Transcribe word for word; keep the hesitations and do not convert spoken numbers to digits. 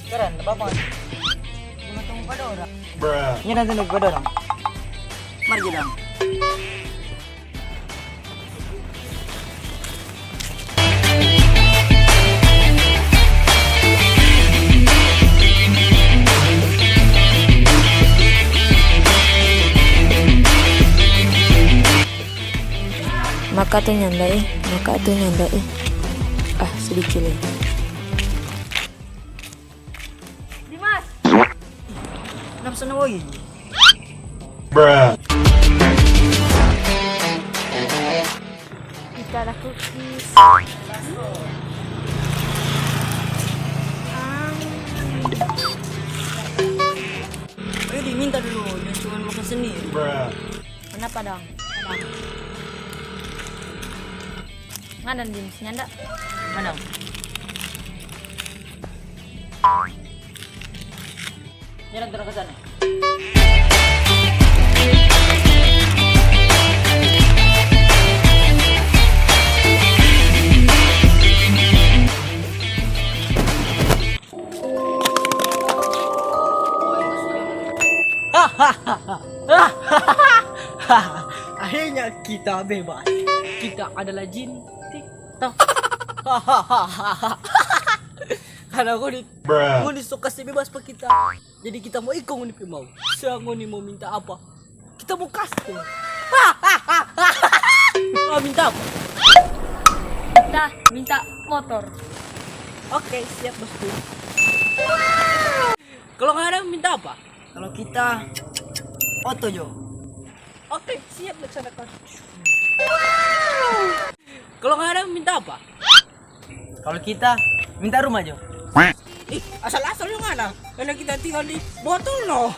Sekarang, apa? Cuma tunggu pada orang. Ini nanti nunggu pada orang. Mari, Gilang. Maka tu nyanda, eh. Maka tu nyanda, eh. Ah, sedikit, eh. Dimas! Kenapa sana, woi? Bruh. Kita ada cookies. Ayo diminta dulu, jangan cuma makan sendiri. Bruh. Mana Padang? Padang. Ngana di sini anda? Mana? Jalan terus ke sana. Akhirnya kita bebas. Kita adalah jin TikTok. Karena ngoni, ngoni so kase bebas pa kita. Jadi kita mo iko ngoni pe mau. Serah ngoni mo minta apa, kita mo kase. Mo minta apa? Kita minta motor. Oke, siap, bosku. Kalau ngana minta apa? Kalau kita oto jo. Oke, siap, laksanakan. Kalau ngana minta apa? Kalau kita minta rumah jo. Ih, asal-asal jo ngana. Karena kita tinggal di botol, no.